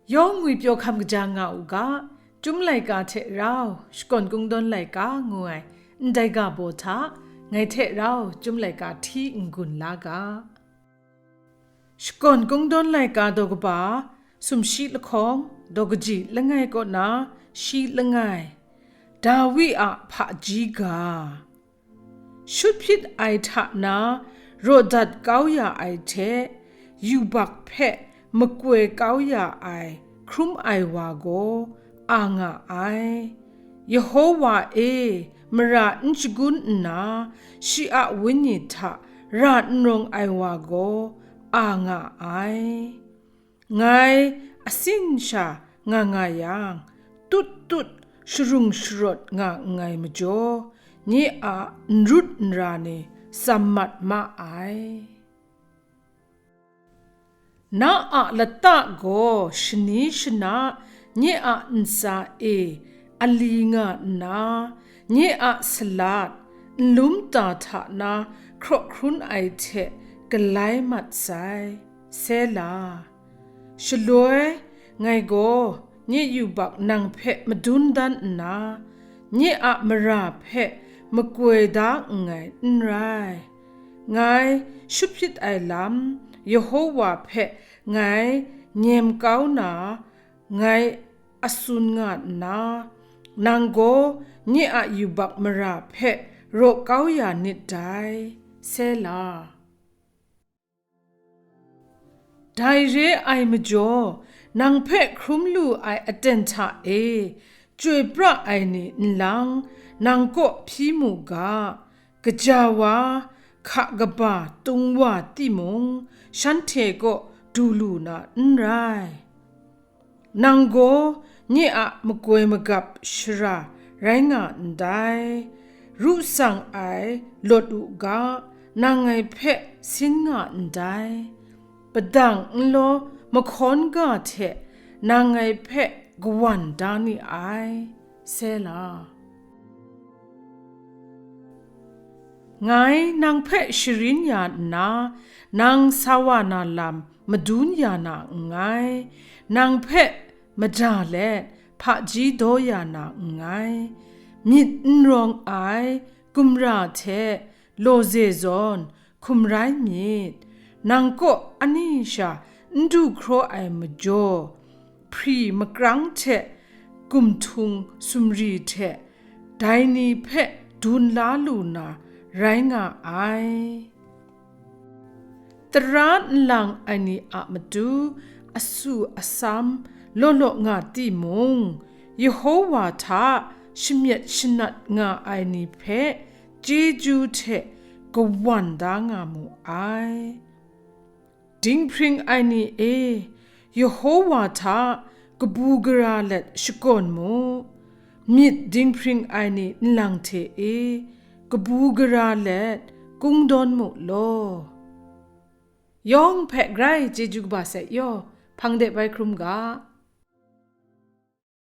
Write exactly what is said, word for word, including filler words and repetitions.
Yawng ngwipyaw hkam kaja nga u ga, Chyum laika hte rau, Shakawn Kungdawn laika ngu ai ndai ga baw hta, ngai hte rau Chyum laika hti n-gun la ga. Shakawn Kungdawn laika daw kaba, sumshi lahkawng, daw kaji langai kaw na shi langai, Dawi a hpaji ga. Shut hpyit ai hta na raw dat kau ya ai hte, yubak hpe makoi kau ya ai hkrum ai wa gaw a nga ai. Yehowa e mara n shagun nna, shi a wenyi hta ra n rawng ai wa gaw a nga ai. Ngai asin sha nga nga yang, tut tut sharung sharawt nga nngai majaw, nye a n rut n ra ni tsam mat ma ai. Na a lata gaw shani shana nye a ntsa e ali nga nna, nye a salat nlum ta hta na hkraw hkrun ai hte galai mat sai. Sela. Shaloi, ngai gaw nye yubak nang hpe madun dan nna, nye a mara hpe makoi da nngai n rai. Ngai shut hpyit ai lam, Yehowa hpe ngai nyem kau na, ngai a tsun nga nna, nang gaw nye a yubak mara hpe raw kau ya nit dai. Sela. Dai re ai majaw, nang hpe hkrum lu ai aten hta e chyoi pra ai ni nlang, nang kaw hpyi mu ga, kaja wa, hka kaba tung wa timung, shanhte kaw du lu na n rai. Nang gaw nye a makoi magap shara rai nga ndai, ru tsang ai lawt u ga, nang ngai hpe sin nga ndai, padang n law mahkawn ga hte nang ngai hpe kawan da ni ai. Sela. Ngai nang hpe sharin ya nna, nang sa wa na lam madun ya na nngai, nang hpe mada let hpaji daw ya na nngai, myit n rawng ai gumra hte lawze zawn hkum rai myit, nang kaw ani sha n du hkraw ai majaw, hpri makrang hte gumhtung sumri hte dai ni hpe dun la lu na rai nga ai. Tara nlang ai ni a matu asu asam law law nga timung, Yehowa hta shamyet shanat nga ai ni hpe chyeju hte kawan da nga mu ai. Dinghpring ai ni e, Yehowa hta kabu gara let shakawn mu. Myit dinghpring ai ni nlang hte e, kabu gara let kungdawn mu law. Yawng hpe grai chyeju kaba sai yaw, hpang de bai hkrum ga.